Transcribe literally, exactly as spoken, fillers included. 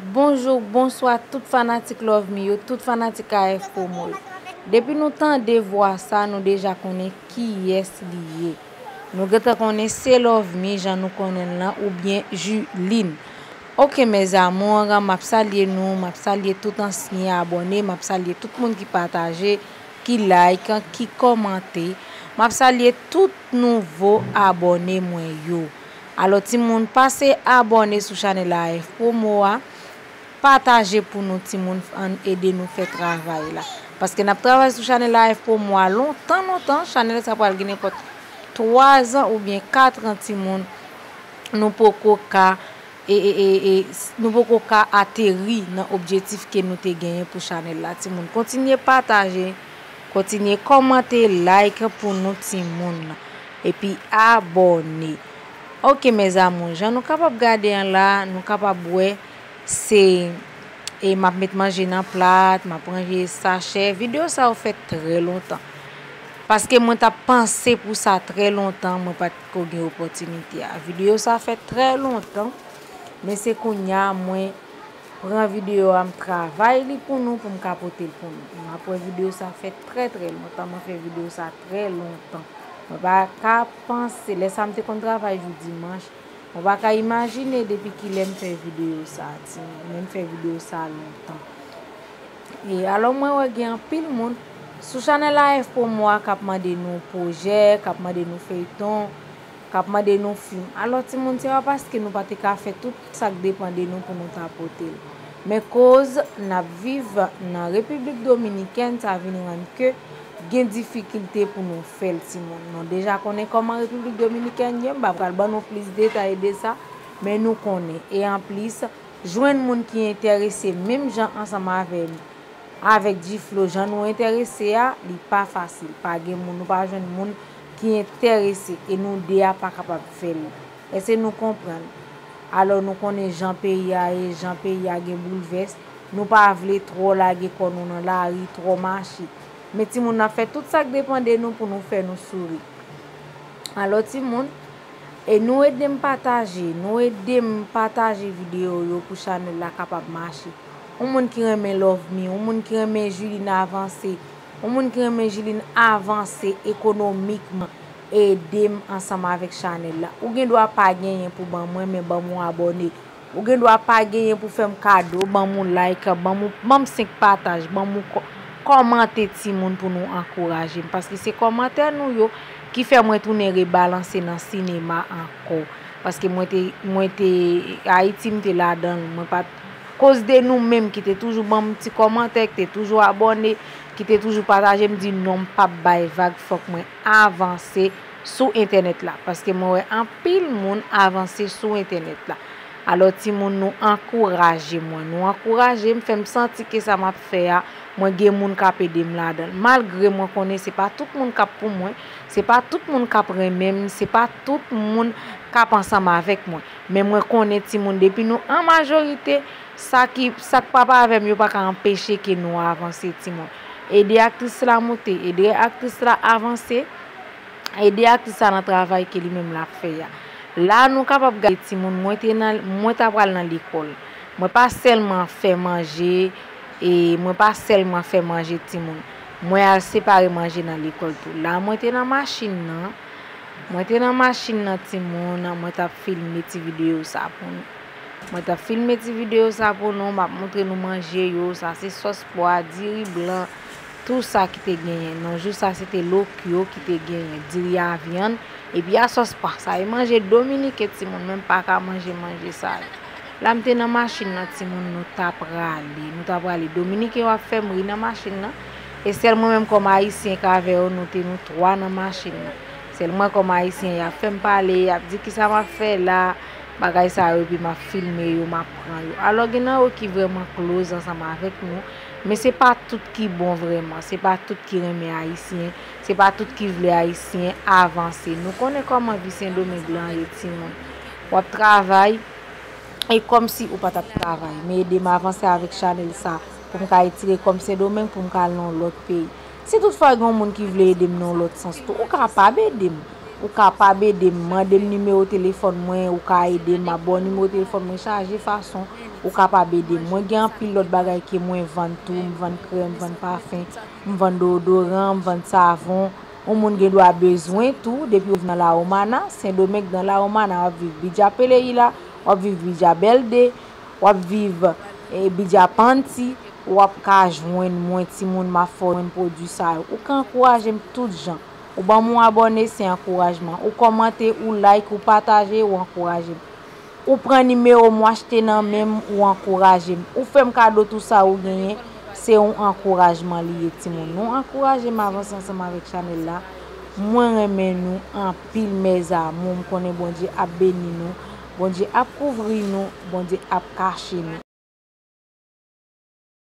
Bonjou, bonswa tout fanatik Love Me yo, tout fanatik A F Promo yo. Depi nou tande vwa sa, nou deja konnen kiyès li ye. Nou gentan konnen se Love Me, jan nou konnen l lan, oubyen Juline. Ok, mes amours, m ap salye nou, m ap salye tout ansyen abòne, m ap salye tout moun ki pataje, ki like, ki kòmante. M ap salye tout nouvo abòne mwen yo. Alò, timoun, pase abòne sou chanèl A F Promo a. Pataje pou nou, timoun, ann ede nou fè travay la. Paske n ap travay sou chanèl A F Promo a lontan, lontan. Chanèl sa pral gen nenpòt twa zan oubyen kat an, timoun. Nou poko ka, e, e, e, e, s- nou poko ka ateri nan objektif ke nou te genyen pou chanèl la, timoun. Kontinye pataje, kontinye kòmante, like pou nou, timoun. Epi abòne. Ok, mes amours, jan nou kapab gade an la, nou kapab wè se, e m ap met manje nan plat, m ap ranje sachè. Videyo sa yo fèt trè lontan. Paske mwen t ap panse pou sa trè lontan, mwen pa t ko gen opòtinite a. Videyo sa fèt trè lontan, men se kounye a mwen pran videyo a, m travay li pou nou, pou m ka pote l pou nou. M ap wè videyo sa fèt trè, trè lontan, mwen fè videyo sa trè lontan. Mwen pa ka panse, lè sa m te konn travay jou dimanch, mwen pa ka imajine depi kilè m fè videyo sa, timoun, men m fè videyo sa lontan. E alò, mwen wè gen anpil moun sou chanèl A F Promo a k ap mande nou pwojè, k ap mande nou feyton, k ap mande nou fim. Alò, timoun, se pa paske nou pa te ka fè tout sa k depann de nou pou nou ta pote l. Men koz n ap viv nan Repiblik Dominikèn, sa vin rann ke gen difikilte pou nou fè l, timoun. Nou deja konnen kòman Repiblik Dominikèn ye, m pa pral ban nou plis detay de sa, men nou konnen. E anplis, jwenn moun ki enterese menm jan ansanm avè m, avèk G-Flow, jan nou enterese a, li pa fasil. Pa gen moun, nou pa jwenn moun ki enterese, e nou de a pa kapab fè l. Èske nou konprann? Alò, nou konnen jan peyi a ye, jan peyi a gen boulvès, nou pa vle twò lage kò nou nan lari, twò mache. Men timoun, n ap fè tout sa k depann de nou pou nou fè nou souri. Alò, timoun, e nou ede m pataje, nou ede m pataje videyo yo pou chanèl la kapab mache. Yon moun ki renmen Love Me, yon moun ki renmen Juline avanse, yon moun ki renmen Juline avanse ekonomikman, ede m ansanm avèk chanèl la. Ou gen dwa pa genyen pou ban mwen, men ban m yon abòne. Ou gen dwa pa genyen pou fè m kado, ban m yon like, ban m, ban m senk pataj, ban m yon kò- kòmante, timoun, pou nou ankouraje m. Paske se kòmantè nou yo ki fè mwen tounen rebalanse nan sinema ankò. Paske mwen te, mwen te Ayiti, m te ladan l. Mwen pa t, koz de nou menm ki te toujou ban m ti kòmantè, ki te toujou abòne, ki te toujou pataje, m di non, m p ap bay vag, fòk mwen avanse sou entènèt la. Paske mwen wè anpil moun avanse sou entènèt la. Alò, timoun, nou ankouraje mwen. Nou ankouraje m, fè m santi ke sa m ap fè a, mwen gen moun k ap ede m ladan l. Malgre mwen konnen se pa tout moun k ap pou mwen, se pa tout moun k ap renmen m, se pa tout moun k ap ansanm avèk mwen. Men mwen konnen, timoun, depi nou an majorite, sa ki, sa k pa pavè m yo pa ka anpeche ke nou avanse, timoun. Ede aktris la moute, ede aktris la avanse, ede aktris la nan travay ke li menm l ap fè a. La nou kapab gade, timoun, mwen te nan, mwen ta pral nan lekòl. Mwen pa sèlman fè manje, e mwen pa sèlman fè manje, timoun. Mwen al separe manje nan lekòl tou. La mwen te nan machin nan. Mwen te nan machin nan, timoun, mwen t ap filme ti videyo sa pou nou. Mwen t ap filme ti videyo sa pou nou, m ap montre nou manje yo. Sa se sòs pwa, diri blan, tou sa ki te genyen. Non, jou sa se te lokyo ki te genyen, diri a vyann, epi a sòs pwa. Sa e manje dominiken, timoun, men m pa ka manje manje sa yo. La m te nan machin nan, timoun, nou ta prale. Nou ta prale. Dominiken yo ap fè m ri nan machin nan. E sèl mwen menm kòm ayisyen k avè yo, nou te nou twa nan machin nan. Sèl mwen kòm ayisyen, y ap fè m pale, y ap di kisa m ap fè la, bagay sa yo, epi m ap filme yo, m ap pran yo. Alò, gen nan yo ki vrèman close ansanm avèk nou, men se pa tout ki bon vrèman, se pa tout ki renmen ayisyen, se pa tout ki vle ayisyen avanse. Nou konnen kòman vi Sendomeng lan ye, timoun. W ap travay, e kòmsi ou pa t ap travay, men ede m avanse avèk chanèl sa pou m ka etire kò m Sendomeng pou m ka al nan yon lòt peyi. Si toutfwa gen yon moun ki vle ede m nan yon lòt sans tou, ou kapab ede m. Ou kapab ede m, mande m nimewo telefòn mwen, ou ka ede m, m ap ba w nimewo telefòn mwen chaje fason ou kapab ede m. Mwen gen anpil lòt bagay ke mwen vann tou, m vann krèm, m vann pafen, m vann deodoran, m vann savon. Yon moun gen dwa bezwen tou, depi w viv nan Laromana, Sendomeng nan Laromana, w ap viv Bidja Peleila, w ap viv Bidja Bèlde, w ap viv eh, Bidja Panti, w ap ka jwenn mwen timoun, m ap fè w jwenn pwodui sa yo. Ou ka ankouraje m tout jan. Ou ban m yon abòne, se ankourajman. Ou kòmante, ou like, ou pataje, ou ankouraje m. Ou pran nimewo m, ou achte nan men m, ou ankouraje m. Ou fè m kado tou sa ou genyen, se yon ankourajman li ye, timoun. Nou ankouraje m avanse ansanm avèk chanèl la. Mwen renmen nou anpil, mes amours. M konnen Bondye ap beni nou. Bondye ap kouvri nou. Bondye ap kache nou.